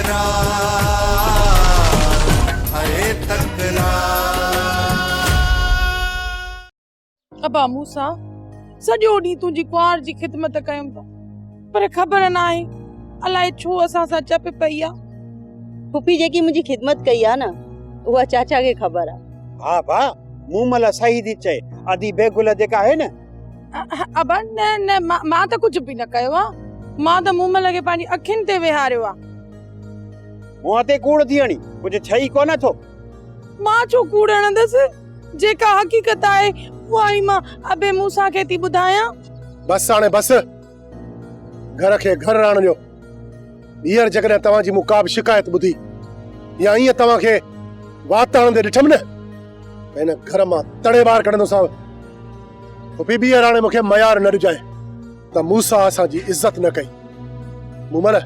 تڪرار هاء تڪرار. ابا موسيٰ، سڄو ڏينهن تنهنجي ڪنوار جي خدمت ڪيم ٿا، پر خبر ناهي الائي ڇو اسان سان چپ پئي آ. پڦي جيڪي منهنجي خدمت ڪئي آ نه، اها چاچا کي خبر آ. ها ڀاء، مومل صحيح ٿي چئي، ادي بيگل جيڪا آهي نه. ابا نه نه، مان ته ڪجهه به نه ڪيو آ، مان ته مومل کي پنهنجي اکين تي ويهاريو آ. منهن تي ڪوڙ ٿي هڻي، ڪجهه ٿئي ڪونه ٿو. مان ڇو ڪوڙ هڻندس؟ جيڪا حقيقت آهي اها ئي مان ابي موسيٰ کي ٿي ٻڌايان. بس هاڻي بس، گهر کي گهر رهڻ ڏيو. ٻيهر جيڪڏهن توهان جي مون ڪا به شڪايت ٻڌي يا ائين توهان کي وات هڻندي ڏٺم نه ته هن گهر مان تڙي ٻاهر ڪڍندوسانو. پڦي ٻيهر هاڻي مون کي ميار نه ڏجانء ته موسيٰ اسان جي عزت نه ڪئي. مومل،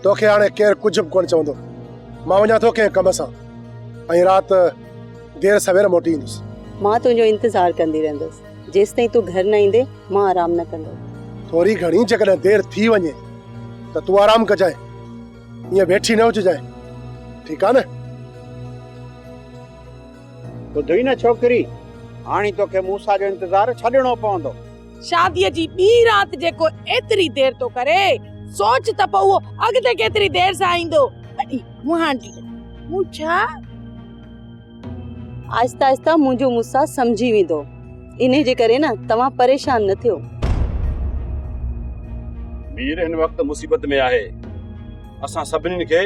توکي هاڻي ڪير ڪجهه به ڪونه چوندو. مان وڃان ٿو ڪنهن ڪم سان ۽ رات دير سوير موٽي ايندس. مان تنهنجو انتظار ڪندي رهندس. جيستائين تون گهر نه ايندين، مان آرام نه ڪندس. ٿوري گهڻي جيڪڏهن دير ٿي وڃي ته تون آرام ڪجانء، ائين ويٺي نه هججانء، ٺيڪ آ نه؟ ٻڌئي نه ڇوڪري، هاڻي توکي موسيٰ جو انتظار ڇڏڻو پوندو. شاديء جي ٻي رات جيڪو ايتري دير ٿو ڪري، سوچ ته پوء اهو اڳتي ڪيتري دير سان ايندو. وڏي مهانڊي مون ڇا؟ آهستي آهستي منهنجو موسيٰ سمجهي ويندو. انهي جي ڪري نه توهان پريشان نه ٿيو. مير هن وقت مصيبت ۾ آهي. اسان سڀني کي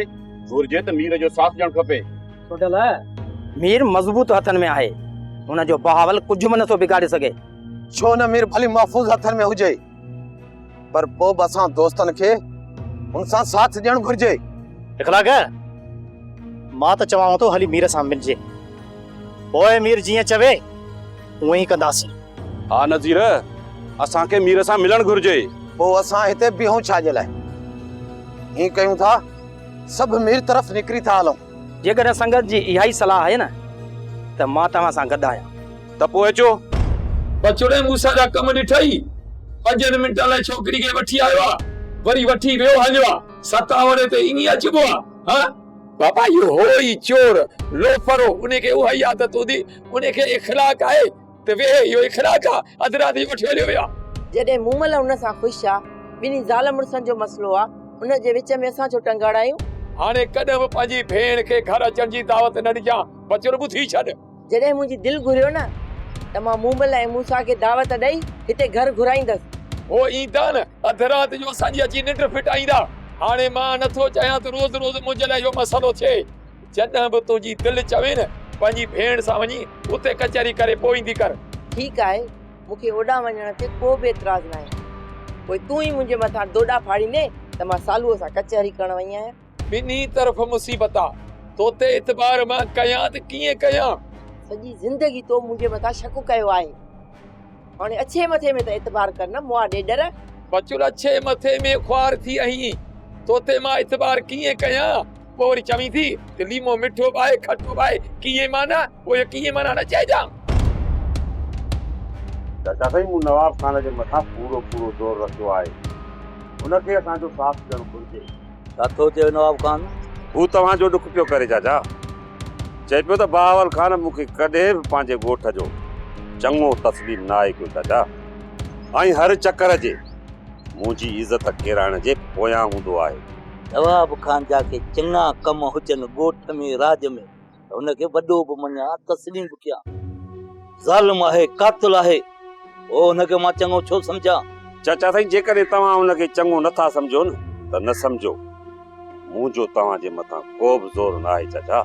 گهرجي ته مير جو ساٿ ڏيڻ کپي. سوڍل، مير مضبوط هٿن ۾ آهي. هن جو بهاول ڪجهه به نٿو بگاڙي سگهي. ڇو نه مير ڀلي محفوظ هٿن ۾ هجي پر پوء به اسان دوستن کي هن سان ساٿ ڏيڻ گهرجي. اخلاق، مان ته چوانو ٿو هلي مير سان ملجي. پوء مير جيئن چوي اونئن ئي ڪنداسين. ها نذير، اسان کي مير سان ملڻ گهرجي. پوء اسان هتي بيهون ڇا جي لاء؟ هيئن ڪيون ٿا سڀ مير طرف نڪري ٿا هلون. جيڪڏهن سنگت جي اها ئي صلاح آهي نه ته مان توهان سان گڏ آهيان. ته پوء اچو. بچڙي موسيٰ جا ڪم ڏٺئي؟ پنجن منٽن لاء ڇوڪري کي وٺي آيو آ، وري وٺي ويو هليو آ. ستاوڙي تي ائين اچبو آ، ها؟ بابا اهو هو ئي چور، لوفر هو، ان کي اها ئي عادت هوندي، ان کي اخلاق آهي ته ويهي، اهو اخلاق آ، اڌ رات جو وٺي هليو ويو آ. جڏهن مومل هن سان خوش آ، ٻنهي زال مڙسن جو مسئلو آ، ان جي وچ ۾ اسان ڇو ٽنگ اڙايون؟ هاڻي ڪڏهن به پنهنجي ڀيڻ کي گهر اچڻ جي دعوت نه ڏجان، بچڙو ٻڌي ڇڏ. جڏهن منهنجي دل گهريو نه ته مان مومل ۽ موسيٰ کي دعوت ڏئي هتي گهر گهرائيندس. هو ايندا نه اڌ رات جو اسان جي اچي ننڊ ڦٽائيندا. هاڻي مان نه ٿو چاهيان ته روز روز منهنجي لاء اهو مسئلو ٿئي. جڏهن به تنهنجي دل چوي نه پنهنجي ڀيڻ سان وڃي اتي ڪچهري ڪري پوء ايندي ڪر. ٺيڪ آهي، مون کي اوڏانهن وڃڻ تي ڪو به اعتراض ناهي. پوء تون ئي منهنجي مٿان دوڏا ڦاڙيندين ته مان سالوء سان ڪچهري ڪرڻ وئي آهيان. ٻنهي طرف مصيبت آ. تو تي اعتبار مان ڪيان ته ڪيئن ڪيان. سڄي زندگي تو منهنجي مٿان شڪ ڪيو آهي. هاڻي اڇي مٿي ۾ ته اعتبار ڪر نه مئا ڏيڏر. بچل اڇي مٿي ۾ خوار ٿي آهين. تو تي مان اعتبار ڪيئن ڪيان. پوء وري چوين ٿي ته ليمو مٺو به آهي کٽو به آهي. ڪيئن معنيٰ؟ پوء اهو ڪيئن معنيٰ نه چئجان. چاچا سائين مون نواب خان جي مٿان پورو پورو زور رکيو آهي. هن کي اسان جو ساٿ ڏيڻ گهرجي. ڇا ٿو چئي نواب خان؟ هو توهان جو ڏک پيو ڪري چاچا. چئي پيو ته بهاول خان مون کي ڪڏهن به پنهنجي ڳوٺ جو چڱو تسليم ناهي ڪيو چاچا ۽ هر چڪر جي منهنجي عزت ڪيرائڻ جي پويان هوندو آهي. نواب خان جا ڪي چڱا ڪم هجن ڳوٺ ۾ راڄ ۾ ته هن کي وڏو به مڃان تسليم به ڪيان. ظالم آهي، قاتل آهي، پوء هن کي مان چڱو ڇو سمجهان؟ چاچا سائين جيڪڏهن توهان هن کي چڱو نه ٿا سمجهو نه ته نه سمجهو. منهنجو توهان جي مٿان ڪو به زور نه آهي چاچا.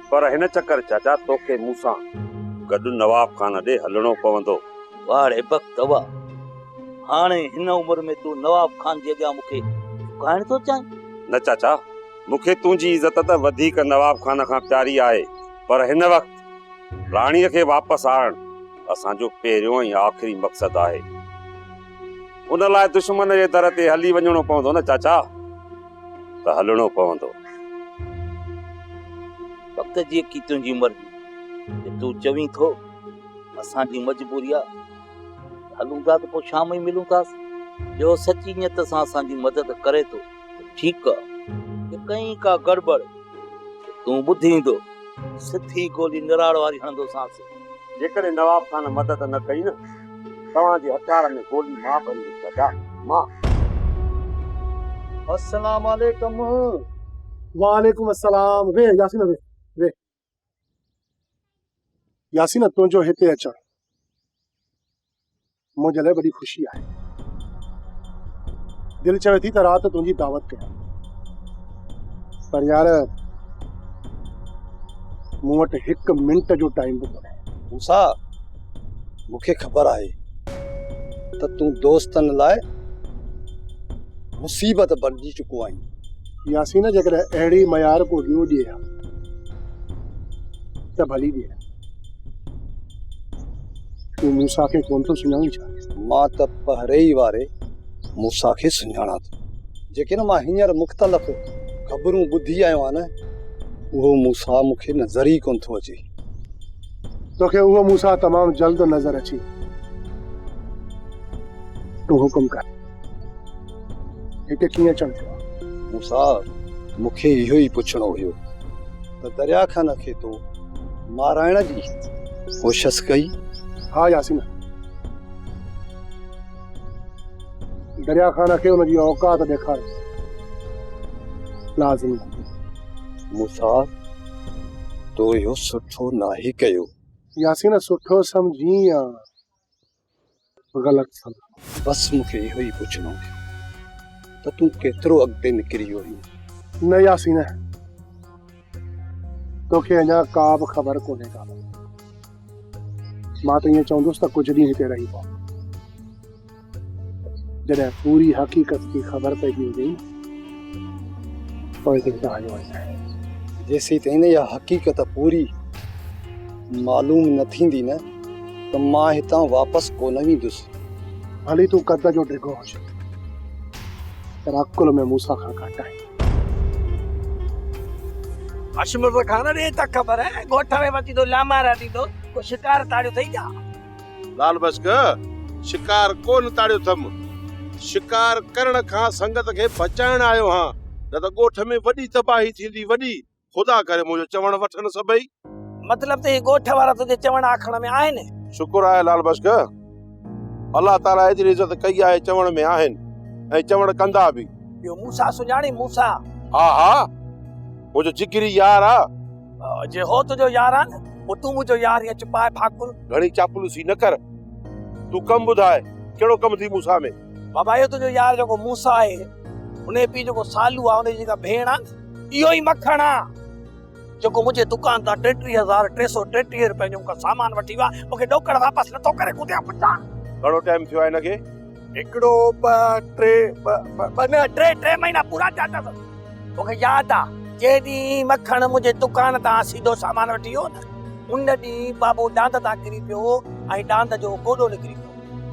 پر هن چڪر چاچا توکي مون سان گڏ نواب خان ڏي هلڻو پوندو. واهه ڙي بخت واهه! هاڻي هن عمر ۾ تون نواب خان جي اڳيان مون کي جهڪائڻ ٿو چاهين؟ نه چاچا، مون کي تنهنجي عزت ته وڌيڪ نواب خان کان پياري آهي، پر هن وقت راڻيء کي واپس آڻڻ اسان جو پهريون ۽ آخري مقصد آهي. ان لاء دشمن جي در تي هلي وڃڻو پوندو نه چاچا، ته هلڻو پوندو. وقت جيڪي تنهنجي مرضي، جي تون چوين ٿو، اسان جي مجبوري آ. هلون ٿا ته پوء شام ئي ملون ٿا. جو سچي نيت سان اسان جي مدد ڪري ٿو ته ٺيڪ آ. ڪئين ڪا گڙٻڙ ته تون ٻڌيندو، سڌي گولي نراڙ واري هڻندوسانس. جيڪڏهن نواب خان مدد نه ڪئي نه، توهان جي هٿيار ۾ گولي مان ڀريندس چاچا، مان. السلام عليڪم. وعليڪم السلام، ويهه ياسين ويهه، ويهه. ياسين تنهنجو هتي اچڻ منهنجي لاء وڏي خوشي آهي. دل چوي ٿي ته رات تنهنجي دعوت ڪيان پر يار مون وٽ هڪ منٽ جو ٽائيم به ڪونهي. موسيٰ مون کي خبر آهي ته تون دوستن لاء مصيبت بڻجي چڪو آهين. ياسين جيڪڏهن اهڙي معيار ڪو ٻيو ڏئي ها ته ڀلي ڏئي ها. تون موسيٰ کي ڪونه ٿو سڃاڻين ڇا؟ مان ته پهرئي واري موسيٰ کي سڃاڻان ٿو. جيڪي نه مان هينئر مختلف خبرون ٻڌي آيو آهيان نه، اهو موسيٰ مون کي نظر ئي ڪونه ٿو اچي. توکي اهو موسيٰ تمام جلد نظر اچي. تون حڪم ڪر. هتي ڪيئن اچڻ ٿيو آهي؟ موسيٰ، مون کي اهو ئي پڇڻو هيو ته دريا خان کي تو مارائڻ جي ڪوشس ڪئي؟ ها ياسين، دريا خان کي ان جي اوقات ڏيکارڻ لازمي هوندو. موسيٰ، تو اهو سٺو ناهي ڪيو. ياسين، سٺو سمجهين يا غلط سمجهان؟ بس مون کي اهو ئي پڇڻو هيو ته تون ڪيترو اڳتي نڪري ويو آهين؟ نه ياسين، توکي اڃا ڪا به خبر ڪونهي ڪا. مان ته ائين چوندس ته ڪجهه ڏينهن هتي رهي پئو. جڏهن پوري حقيقت جي خبر پئجي ويندي پوء ته هتان هليو وڃجانء. جيسيتائين اها حقيقت پوري معلوم نه ٿيندي نه ته مان هتان واپس ڪونه ويندس. ڀلي تون قد جو ڊگهو هجين پر عقل ۾ موسيٰ کان گهٽ آهين. هاشم مرزا خان ڏي ته خبر ڳوٺ ۾ وتي ٿو لامارا ڏيندو ڪو شڪار تاڙيو اٿئي ڇا؟ لال بشڪ، شڪار ڪو نه تاڙيو اٿم. شڪار ڪرڻ کان سنگت کي بچائڻ آيو هان، نه ته ڳوٺ ۾ وڏي تباهي ٿيندي وڏي. خدا ڪري منهنجو چوڻ وٺن سڀئي. مطلب ته هي ڳوٺ وارا تنهنجي چوڻ آکڻ ۾ آهن. شڪر آهي لال بشڪ، الله تعاليٰ ايتري عزت ڪئي آهي چوڻ ۾ آهن ۽ چوڻ ڪندا به. ٻيو موسيٰ سڃاڻين موسيٰ؟ ها ها، منهنجو جگري يار آ. جي هو تنهنجو يار آ نه، پوء تون منهنجو يار هيئن چپائي ڀاڪر. گهڻي چاپلوسي نه ڪر. تون ڪم ٻڌاء، ڪهڙو ڪم ٿي موسيٰ ۾؟ بابا اهو تنهنجو يار جيڪو موسيٰ آهي، ان جي پيء جيڪو سالو آ، ان جي جيڪا ڀيڻ آ نه، اهو ئي مکڻ آ، جيڪو منهنجي دڪان تان 33333 رپين جو مون کان سامان وٺي ويو آ، مون کي ڏوڪڙ واپس نٿو ڪري، ڪتيان پڇان. گهڻو ٽائيم ٿيو آ هن کي؟ هڪڙو، ٻه، ٽي، ٻه، ٻه نه، ٽي، ٽي مهينا پورا ٿيا اٿس. مون کي ياد آ، جنهن ڏينهن مکڻ منهنجي دڪان تان سيڌو سامان وٺي ويو نه، ان ڏينهن بابو ڏاند تان ڪري پيو هو ۽ ڏاند جو گوڏو نڪري پيو.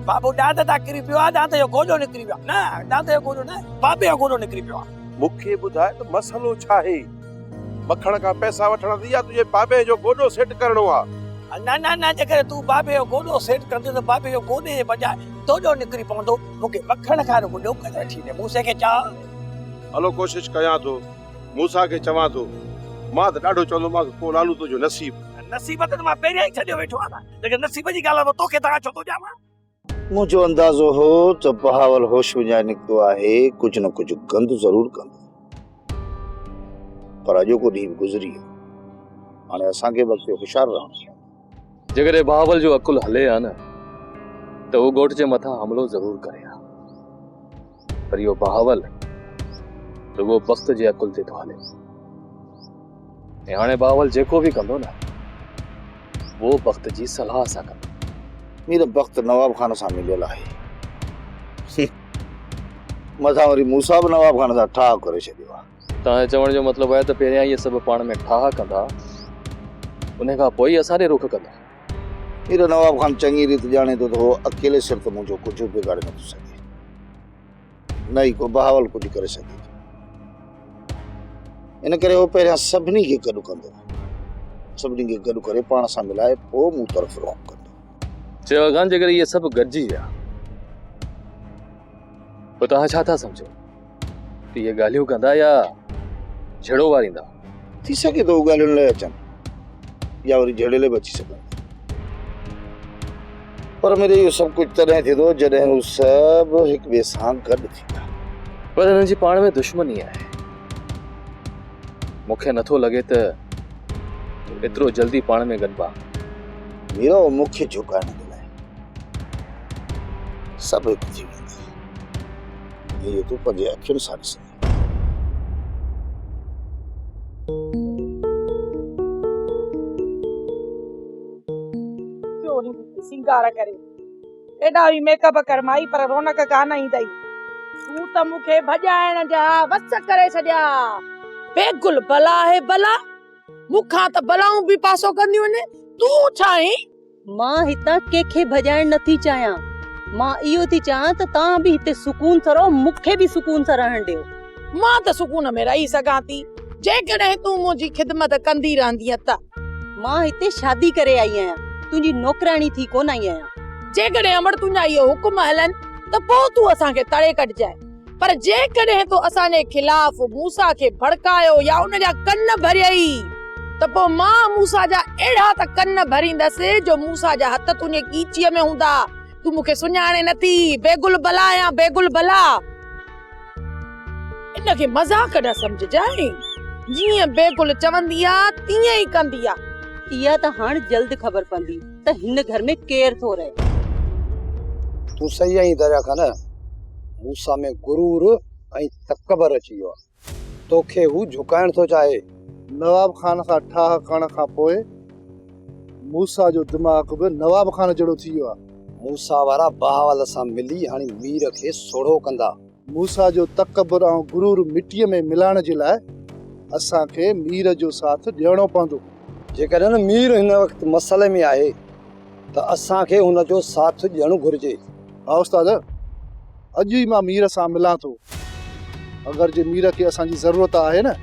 بابو ڏاند تان ڪري پيو آ، ڏاند جو گوڏو نڪري پيو آ. نه، ڏاند جو گوڏو نه، بابي جو گوڏو نڪري پيو آ. مون کي ٻڌاء ته مسئلو ڇاهي؟ مکڻ کان پئسا وٺڻا اٿئي يا تنهنجي بابي جو گوڏو سيٽ ڪرڻو آ؟ نه نه نه، جيڪڏهن تون بابي جو گوڏو سيٽ ڪندين ته بابي جو گوڏي جي بجاء توڏو نڪري پوندو. مون کي مکڻ کان رڳو ڏوڪڙ وٺي ڏي. موسي کي چاء. هلو ڪوشش ڪيان ٿو. موسيٰ کي چوان ٿو. مان ته ڏاڍو چوندومانس پوء لالو تنهنجو نصيب. نصيب ته مان پهريان ئي ڇڏيو ويٺو آهيان. جيڪڏهن نصيب جي ڳالهه آهي ته توکي دانهن ڇو ٿو ڏيان مان؟ منهنجو اندازو هو ته بهاول هوش وڃائي نڪتو آهي، ڪجهه نه ڪجهه گند ضرور ڪندو. پر اڄوڪو ڏينهن به گذري ويو. هاڻي اسان کي به اڳتي هوشيار رهڻو پوندو. جيڪڏهن بهاول جو عقل هلي ها نه ته هو ڳوٺ جي مٿان حملو ضرور ڪري ها. پر اهو بهاول رڳو بخت جي عقل تي ٿو هلي. ۽ هاڻي بهاول جيڪو به ڪندو نه اهو بخت جي صلاح سان ڪندو. مير بخت نواب خان سان مليل آهي. مٿان وري موسيٰ به نواب خان سان ٺاهه ڪري ڇڏيو آهي. توهان جي چوڻ جو مطلب آهي ته پهريان اهي سڀ پاڻ ۾ ٺاهه ڪندا، ان کان پوء ئي اسان ڏي رخ ڪندا. مير نواب خان چڱي ريت ڄاڻي ٿو ته هو اڪيلي سر ته منهنجو ڪجهه به بگاڙي نٿو سگهي. نه ئي ڪو بهاول ڪجهه ڪري سگهي ٿو. ان ڪري هو پهريان سڀني کي گڏ ڪندو. سڀني کي گڏ ڪري پاڻ سان ملائي پوء مون طرف رخ ڪندو. چيو خان جيڪڏهن اهي سڀ گڏجي ويا پوء توهان ڇا ٿا سمجهو ته اهي ڳالهيون ڪندا يا جهيڙو واريندا. ٿي سگهي ٿو هو ڳالهين لاء اچن يا وري جهيڙي لاء به اچي سگهن ٿا. پر ميري اهو سڀ ڪجهه تڏهن ٿيندو جڏهن هو سڀ هڪ ٻئي سان گڏ ٿيندا. پر هنن جي پاڻ ۾ دشمني آهي. مون کي نٿو لڳي ته ايترو جلدي پاڻ ۾ گڏبا. ميرو مون کي جهڪائڻ جي لاء سڀ هڪ ٿي ويندا ۽ اهو تون پنهنجي اکين سان ڏسندين. سينگار ڪري ايڏا به ميڪ اپ ڪر مائي پر رونق ڪانه ايندئي. تون ته مون کي ڀڄائڻ جا وس ڪري ڇڏيا. بيگل بلا آهي بلا، مون کان ته بلائون به پاسو ڪنديون آهن، تون ڇا آهين؟ مان هتان ڪنهن کي ڀڄائڻ نه ٿي چاهيان. مان اهو ٿي چاهيان ته توهان به هتي سڪون سان رهو، مون کي به سڪون سان رهڻ ڏيو. مان ته سڪون ۾ رهي سگهان ٿي، جيڪڏهن تون منهنجي خدمت ڪندي رهندينء ته. مان هتي شادي ڪري آئي آهيان، تنهنجي نوڪرياڻي ٿي ڪونه آئي آهيان. جيڪڏهن امڙ تنهنجا اهي حڪم هلن ته پوء تون اسان کي تڙي ڪڍجانء، پر جيڪڏهن تو اسان جي خلاف موسيٰ کي ڀڙڪايو يا ان جا ڪن ڀريئي ته پوء مان موسيٰ جا اهڙا ته ڪن ڀريندس جو موسيٰ جا هٿ تنهنجي ڳيچيء ۾ هوندا. تون مون کي سڃاڻين نٿي، بيگل بلا آهيان، بيگل بلا. ان کي مذاق نه سمجهجانء. جيئن بيگل چوندي آ، تيئن ئي ڪندي آ. اها ته هاڻ جلد خبر پوندي ته هن گهر ۾ ڪير ٿو رهي. تون صحيح آهين دريا خان، موسيٰ ۾ غرور ۽ تڪبر اچي ويو آهي. توکي هو جهڪائڻ ٿو چاهي. نواب خان سان ٺاهه ڪرڻ کان پوء موسيٰ جو دماغ به نواب خان جهڙو ٿي ويو آهي. موسيٰ وارا بهاول سان ملي هاڻي مير کي سوڙهو ڪندا. موسيٰ جو تڪبر ۽ غرور مٽيء ۾ ملائڻ جي لاء اسان کي مير جو ساٿ ڏيڻو پوندو. جيڪڏهن مير هن وقت مسئلي ۾ آهي ته اسان کي هن جو ساٿ ڏيڻ گهرجي. ها استاد، اڄ ئي مان مير سان ملان ٿو. اگر جي مير کي اسان جي ضرورت آهي نه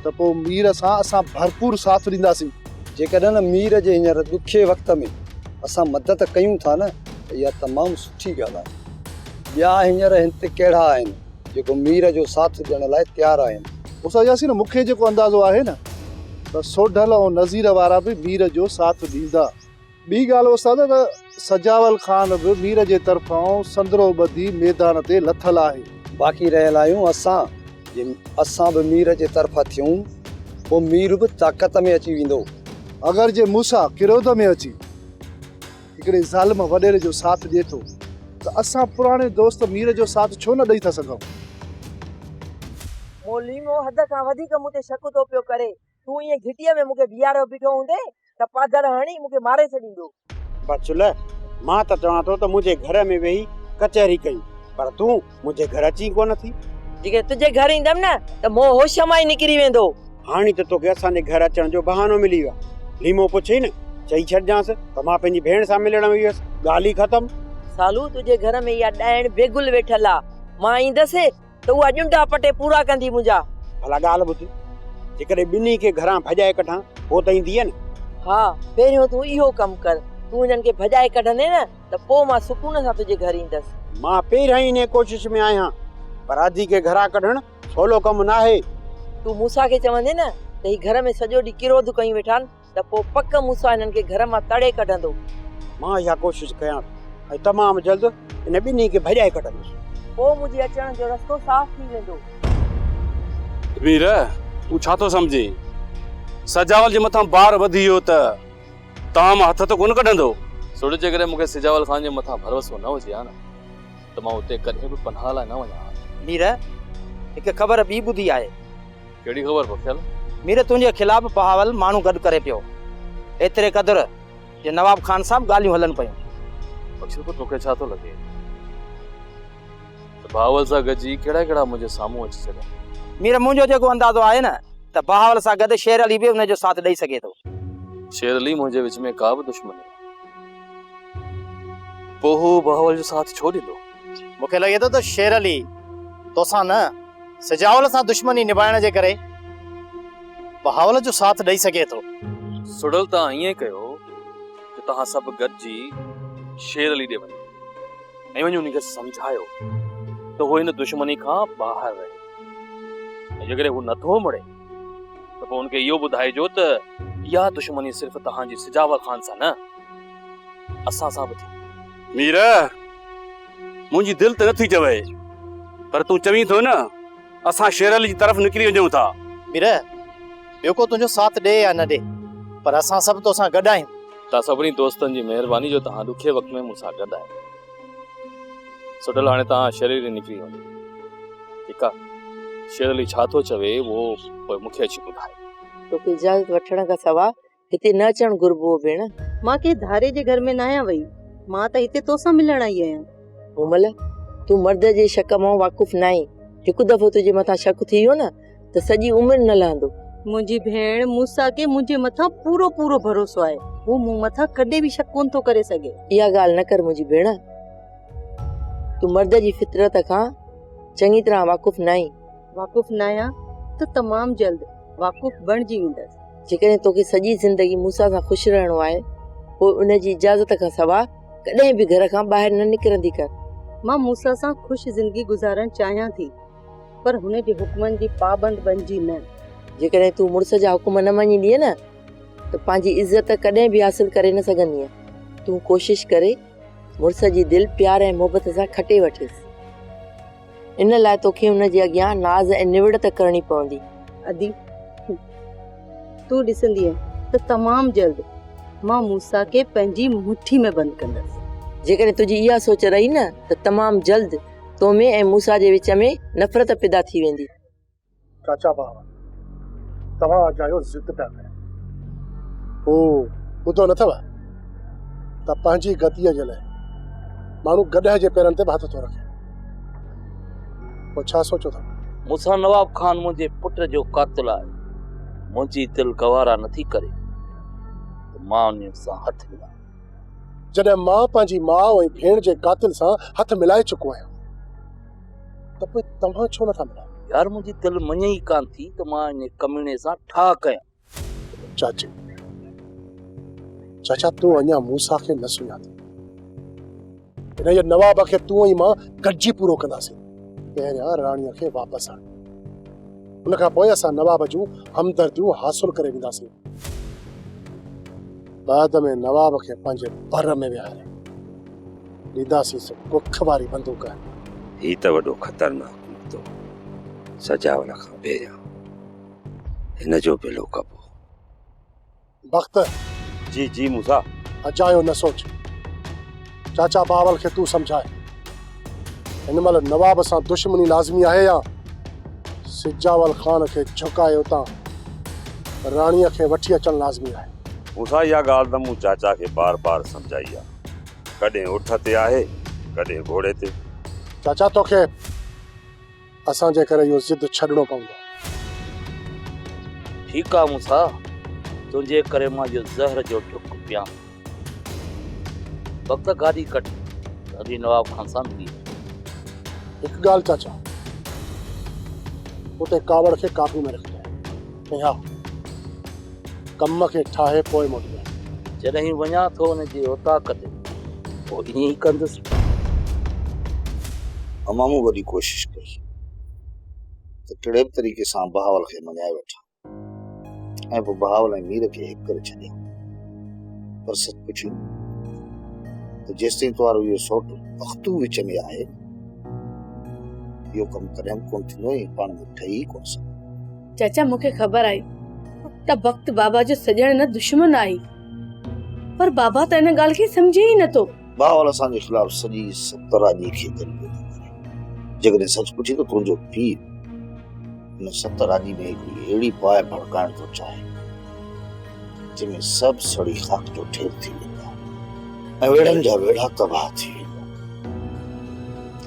ته پوء مير سان اسان ڀرپور ساٿ ڏينداسين. جيڪڏهن مير جي هينئر ڏکئي وقت ۾ اسان مدد ڪيون ٿا نه ته اها تمام سٺي ڳالهه آهي. ٻيا هينئر هن تي ڪهڙا آهن جيڪو مير جو ساٿ ڏيڻ لاء تيار آهن. استاد ياسين مون کي جيڪو اندازو آهي نه ته سوڍل ۽ نذير وارا به مير جو ساٿ ڏيندا. ٻي ڳالهه استاد ته سجاول خان به مير جي طرفان سندرو ٻڌي ميدان تي لٿل آهي. باقي رهيل آهيون اسان، جي اسان به مير جي طرف ٿيون پوء مير به طاقت ۾ اچي ويندو. اگر جي موسيٰ ڪروڌ ۾ اچي هڪڙي ظالم وڏيري جو ساٿ ڏئي ٿو ته اسان پراڻي دوست مير جو ساٿ ڇو نه ڏئي ٿا سگهون؟ مون ليمو حد کان وڌيڪ مون تي شڪ ٿو پيو ڪري. تون ائين گهٽيء ۾ مون کي بيهاريو بيٺو هوندين ته پادر هڻي مون کي ماري ڇڏيندو. بچل، مان ته چوان ٿو ته منهنجي گهر ۾ ويهي ڪچهري ڪيون، پر تون منهنجي گهر اچين ڪونه ٿي. جيڪڏهن تنهنجي گهر ايندم نه ته مون هوش مان ئي نڪري ويندو. هاڻي ته توکي اسان جي گهر اچڻ جو بهانو ملي ويو آهي. ليمو پڇئي نه، چئي ڇڏجانس ته مان پنهنجي ڀيڻ سان ملڻ وئي هيس، ڳالهه ئي ختم. سالو، تنهنجي گهر ۾ اها ڏائڻ بيگل ويٺل آ. مان ايندس ته اها ڄنڊا پٽي پورا ڪندي منهنجا. ڀلا ڳالهه ٻڌ، جيڪڏهن ٻنهي کي گهران ڀڄائي ڪڍان، پوء ته ايندينء نه؟ ها، پهريون تون اهو ڪم ڪر. تون هنن کي ڀڄائي ڪڍندين نه ته پوء مان سڪون سان تنهنجي گهر ايندس. مان پهريان ئي انهيء ڪوشش ۾ آهيان، پر اڌي کي گهران ڪڍڻ سولو ڪم ناهي. تون موسيٰ کي چوندين نه ته هي گهر ۾ سڄو ڏينهن ڪروڌ ڪيون ويٺا آهن، ته پوء پڪ موسيٰ هنن کي گهر مان تڙي ڪڍندو. مان اها ڪوشش ڪيان ٿو ۽ تمام جلد ان ٻنهي کي ڀڄائي ڪڍندس. پوء منهنجي اچڻ جو رستو صاف ٿي ويندو. مير، تون ڇا ٿو سمجهين؟ سجاول جي مٿان بار وڌي ويو ته توهان مان هٿ ته ڪونه ڪڍندو؟ سوڍ، جيڪڏهن مون کي سجاول خان جي مٿان ڀروسو نه هجي ها نه ته مان اتي ڪڏهن به پناهه لاء نه وڃان ها. مير، هڪ خبر ٻي ٻڌي آهي. ڪهڙي خبر بخيل؟ مير تنهنجي خلاف بهاول ماڻهو گڏ ڪري پيو. ايتري قدر جو نواب خان سان به ڳالهيون هلن پيون. بخشل پوء توکي ڇا ٿو لڳي ته بهاول سان گڏجي ڪهڙا ڪهڙا منهنجي سامهون اچي سگهن؟ مير منهنجو جيڪو اندازو آهي نه ته بهاول سان گڏ شير علي به ان جو ساٿ ڏئي سگهي ٿو. شير علي منهنجي وچ ۾ ڪا به دشمني نه. پوء هو بهاول جو ساٿ ڇو ڏيندو؟ مون کي لڳي ٿو ته شير علي توسان نه سجاول سان دشمني نڀائڻ جي ڪري بهاول جو ساٿ ڏئي سگهي ٿو. سڙل توهان ائين ڪيو جو توهان سڀ گڏجي شير علي ڏي وڃو ۽ وڃي ان کي سمجهايو ته هو هن دشمني کان ٻاهر رهي ۽ جيڪڏهن هو نٿو مڙي ته پوء ان کي اهو ٻڌائجو ته اها دشمني صرف توهان جي سجاول خان سان نه اسان سان به ٿي. مير، منهنجي دل ته نٿي چوي پر تون چوين ٿو نه اسان شير علي جي طرف نڪري وڃون ٿا. مير، ٻيو ڪو تنهنجو ساٿ ڏي يا نه ڏي پر اسان سڀ توسان گڏ آهيون. توهان سڀني دوستن جي مهرباني جو توهان ڏکي وقت ۾ مون سان گڏ آهيو. سوڍل هاڻي توهان شير علي نڪري وڃو. ٺيڪ آ. شير علي ڇا ٿو چوي اهو پوء مون کي اچي ٻڌائي. توکي اجازت وٺڻ کان سوا هتي نه اچڻ گهربو هو ڀيڻ. مان ڪنهن ڌاري جي گهر ۾ ناهيان وئي. مان ته هتي توسان ملڻ آئي آهيان. مومل، تون مرد جي شڪ مان واقف ناهين. هڪ دفعو تنهنجي مٿان شڪ ٿي ويو نه ته سڄي عمر نه لهندو. منهنجي ڀيڻ موسيٰ کي منهنجي مٿان پورو پورو ڀروسو آهي. هو مون مٿان ڪڏهن به شڪ ڪونه ٿو ڪري سگهي. اها ڳالهه نه ڪر منهنجي ڀيڻ. تون مرد جي فطرت کان چڱي طرح واقف ناهين. واقف ناهيان ته تمام جلد واقف بڻجي ويندس. جيڪڏهن توکي سڄي زندگي موسيٰ سان خوش رهڻو آهي، پوء ان جي اجازت کان سواء ڪڏهن به گهر کان ٻاهر نه نڪرندي ڪر. مان موسيٰ سان خوش زندگي گذارڻ چاهيان ٿي، پر هن جي حڪمن جي پابند بنجي نه. جيڪڏهن تون مڙس جا حڪم نه مڃيندينء نه ته پنهنجي عزت ڪڏهن به حاصل ڪري نه سگهندينء. تون ڪوشش ڪري مڙس جي دل پيار ۽ محبت سان کٽي وٺيس. ان لاء توکي ان جي اڳيان ناز ۽ نوڙت ڪرڻي پوندي. ادي، تون ڏسندينء ته تمام جلد مان موسيٰ کي پنهنجي مٺي ۾ بند ڪندس. جيڪڏهن تنهنجي اها سوچ رهي نه ته تمام جلد تو ۾ ۽ موسيٰ جي وچ ۾ نفرت پيدا ٿي ويندي. چاچا بابا توهان اجايو ضد پيا ڪريو. هو ٻڌو نه اٿو ته پنهنجي گتيء جي لاء ماڻهو گڏهه جي پيرن تي به هٿ ٿو رکي. پوء ڇا سوچيو اٿو؟ مون سان نواب خان منهنجي پٽ جو قاتل آهي. منهنجي دل گوارا نٿي ڪري ته مان انهيء سان هٿ ملايان. جڏهن مان پنهنجي ماء ۽ ڀيڻ جي قاتل سان هٿ ملائي چڪو آهيان. ته پوء توهان ڇو نٿا ملو؟ يار منهنجي دل مڃي ئي ڪانه ٿي ته مان ان ڪميڻي سان ٺاهه ڪيان. چاچي، چاچا تون اڃا موسيٰ کي نه سڃاتو. انهيء نواب کي تون ۽ مان گڏجي پورو ڪنداسين. پهريان راڻيء کي واپس آڻ. ان کان پوء اسان نواب جون همدرديون حاصل ڪري وينداسين. بعد ۾ نواب کي پنهنجي بر ۾ ويهاري ڏينداسينس ڪک واري بندوق. هي ته وڏو خطرناڪ نڪتو. سجاول کان پهريان هن جو بلو ڪبو. بخت. جي جي موسيٰ. اجايو نه سوچ. چاچا بهاول کي تون سمجهاء. هن مهل نواب سان دشمني لازمي آهي يا سجاول خان کي جهڪائي اتان راڻيء کي وٺي اچڻ لازمي آهي. موسيٰ اها ڳالهه ته مون چاچا کي بار بار سمجهائي آهي. ڪڏهن اٺ تي آهي، ڪڏهن گهوڙي تي. چاچا توکي اسان جي ڪري اهو ضد ڇڏڻو پوندو. ٺيڪ آ موسيٰ، تنهنجي ڪري مان اهو زهر جو ڍڪ پيان. وقت گاڏي ڪڍ ته هلي نواب خان سان ملي اچون. هڪ ڳالهه چاچا، اتي ڪاوڙ کي قابو ۾ رکجانء ۽ ها ڪم کي ٺاهي پوء موٽجانء. جڏهن وڃان ٿو ان جي اوطاق تي پوء ائين ئي ڪندس. امان مون وڏي ڪوشش ڪئي ته ڪهڙي به طريقي سان بهاول کي مڃائي وٺان ۽ پوء بهاول ۽ مير کي هڪ ڪري ڇڏيان پر سچ پڇين ته جيستائين توهارو اهو سوٽ بختو وچ ۾ آهي اهو ڪم ڪڏهن به ڪونه ٿيندو ۽ پاڻ ۾ ٺهي ئي ڪونه سگهندو. چاچا مون کي خبر آهي ته بخت بابا جو سڄڻ نه دشمن آهي پر بابا ته ان ڳالهه کي سمجهي ئي نٿو. بهاول اسان جي خلاف سڄي ستراڄي کي گڏ پيو ٿو ڪري. جيڪڏهن سچ پڇين ته تنهنجو پيء ان ستراڄي ۾ هڪڙي اهڙي باهه ڀڙڪائڻ ٿو چاهي جنهن ۾ سڀ سڙي خاڪ جو ڍير ٿي ويندا ۽ ويڙهن جا ويڙها تباهه ٿي ويندا.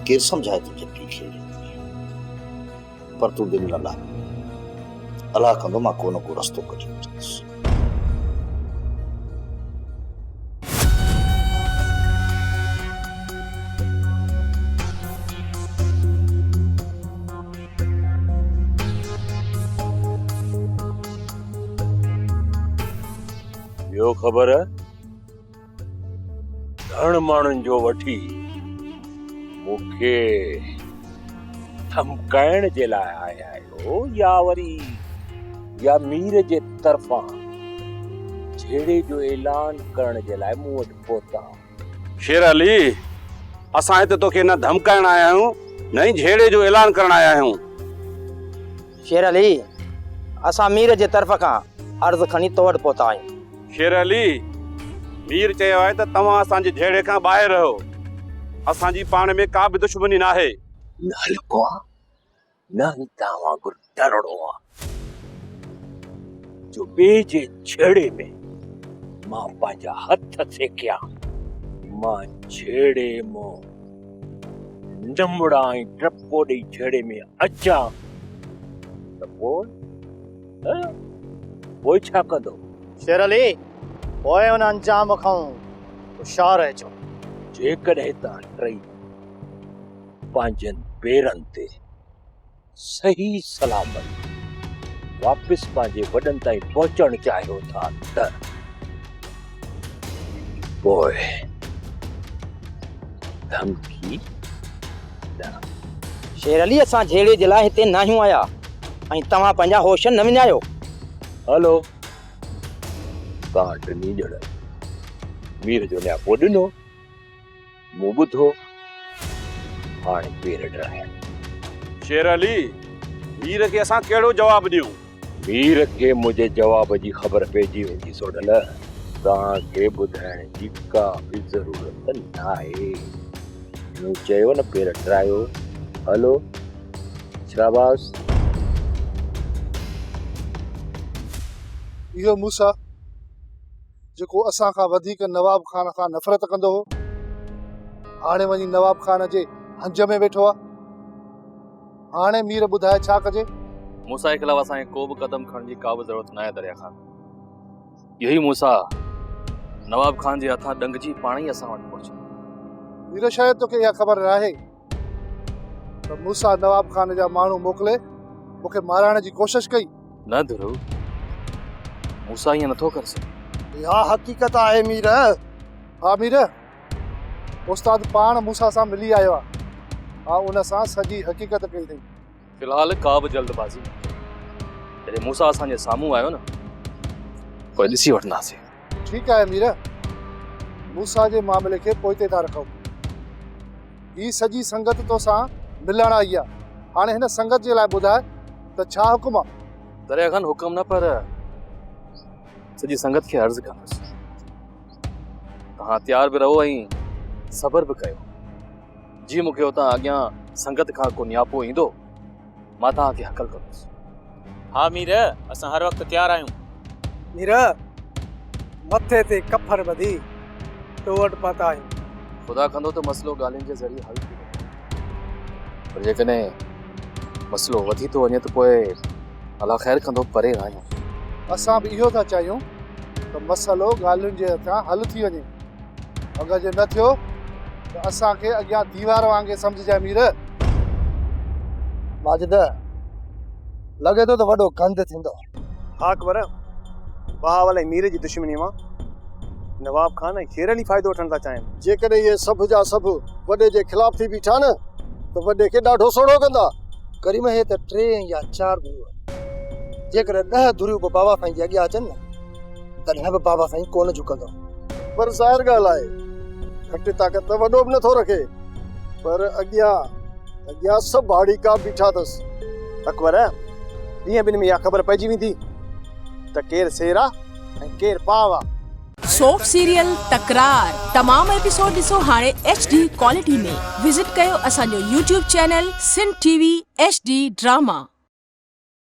ڪير سمجهائي تنهنجي پيء کي اهڙي طرح؟ پر تون دل نه لاهه. الله ڪندو مان ڪو نه ڪو رستو ڪڍي وٺندس. ٻيو خبر گهڻ ماڻهن جو وٺي مون کي ڌمڪائڻ جي لاء آيا آهيو يا وري يا مير جي طرفان جهيڙي جو اعلان ڪرڻ جي لاء مون وٽ پهتا. شير علي، اسان هتي توکي نه ڌمڪائڻ آيا آهيون نه ئي جهيڙي جو اعلان ڪرڻ آيا آهيون. شير علي، اسان مير جي طرف کان عرض کڻي تو وٽ پهتا آهيون. شير علي، مير چيو آهي ته توهان اسان جي جهيڙي کان ٻاهر رهو. اسان جي پاڻ ۾ ڪا به دشمني ناهي. نه هلڪو آ نه ئي توهان وانگر ڊرڙو آ جو ٻئي جي جهيڙي ۾ مان پنهنجا هٿ سيڪيان. مان جهيڙي مان نمڙان ۽ ٽپو ڏئي جهيڙي ۾ اچان ته پوء پوء ڇا ڪندو؟ شير علي، پوء ان انجام کان هوشيار رهجو. جيڪڏهن توهان ٽئي پنهنجن پيرن تي صحيح سلامت واپس پنهنجي وڏن تائين پهچڻ چاهيو ٿا ته پوء ڌمڪي نه. شير علي اسان جهيڙي جي لاء هتي ناهيون آيا ۽ توهان پنهنجا هوش نه وڃايو. هلو توهان ٽنهي ڄڻن مير جو نياپو ڏنو. مون ٻڌو، هاڻي پير ڊاهيا. شير علي، مير کي اسان ڪهڙو جواب ڏيون؟ مير کي منهنجي جواب جي خبر پئجي ويندي سوڍل، توهان کي ٻڌائڻ جي ڪا به ضرورت ناهي. مون چيو نه پير ڊاهيو، هلو، شاباس. اهو موسيٰ جيڪو اسان کان وڌيڪ نواب خان کان نفرت ڪندو هو، هاڻي وڃي نواب خان جي هنج ۾ ويٺو آ. هاڻي مير ٻڌاء ڇا ڪجي؟ موسيٰ جي خلاف اسان کي ڪو به قدم کڻڻ جي ڪا به ضرورت ناهي دريا خان. اهو ئي موسيٰ نواب خان جي هٿان ڏنگجي پاڻ ئي اسان وٽ پهچندو. مير شايد توکي اها خبر ناهي ته موسيٰ نواب خان جا ماڻهو موڪلي مون کي مارائڻ جي ڪوشش ڪئي. نه ڌرو، موسيٰ ائين نٿو ڪري سگهي. اها حقيقت آهي مير. ها مير، استاد پاڻ موسيٰ سان ملي آيو آهي. ها ان سان سڄي حقيقت ڪئي اٿئي. في الحال ڪا به جلد بازي نه ڪيو. جڏهن موسيٰ اسان جي سامهون آيو نه، پوء ڏسي وٺنداسين. ٺيڪ آهي مير، موسيٰ جي معاملي کي پوئتي ٿا رکون. هي سڄي سنگت توسان ملڻ آئي آ. هاڻي هن سنگت جي لاء ٻڌاء ته ڇا حڪم آ؟ دريا خان، حڪم نه پر سڄي سنگت کي عرض ڪندس. توهان تيار به رهو ۽ صبر به ڪيو. جي مون کي اتان اڳيان سنگت کان ڪو نياپو ايندو، مان توهان کي هڪل ڪندس. ها مير، اسان هر وقت تيار آهيون. مير، مٿي تي ڪفن ٻڌي تو وٽ پهتا آهيون. خدا ڪندو ته مسئلو ڳالهين جي ذريعي حل ٿي وڃي. پر جيڪڏهن مسئلو وڌي ٿو وڃي ته پوء الله خير ڪندو پري آهيون. اسان به اهو ٿا چاهيون ته مسئلو ڳالهين جي هٿان حل ٿي وڃي. اگر جي نه ٿيو ته اسان کي اڳيان ديوار وانگي سمجهجانء مير. ماجد، لڳي ٿو ته وڏو گند ٿيندو. ها اڪبر، بهاول ۽ مير جي دشمنيء مان نواب خان ۽ شير علي فائدو وٺڻ ٿا چاهين. جيڪڏهن اهي سڀ جا سڀ وڏي جي خلاف ٿي بيٺا نه ته وڏي کي ڏاڍو سوڙهو ڪندا. ڪريم، اهي ته ٽي يا چار ڌريون آهن. جيڪڏهن ڏهه ڌريون به بابا سائين جي اڳيان اچن نه تڏهن به بابا سائين ڪونه جهڪندو. پر ظاهر ڳالهه آهي گهٽ طاقت ته وڏو به نٿو رکي پر اڳيان اڳيان سڀ ڀاڙيڪا بيٺا اٿس. اڪبر، ڏينهن ٻن ۾ اها خبر پئجي ويندي ته ڪير سير آ ۽ ڪير پاء آ. سوپ سيريل تڪرار تمام ايپيسوڊ ڏسو هاڻي ايڇ ڊي ڪوالٽي ۾ وزٽ ڪيو اسان جو YouTube channel Sindh T V H D drama.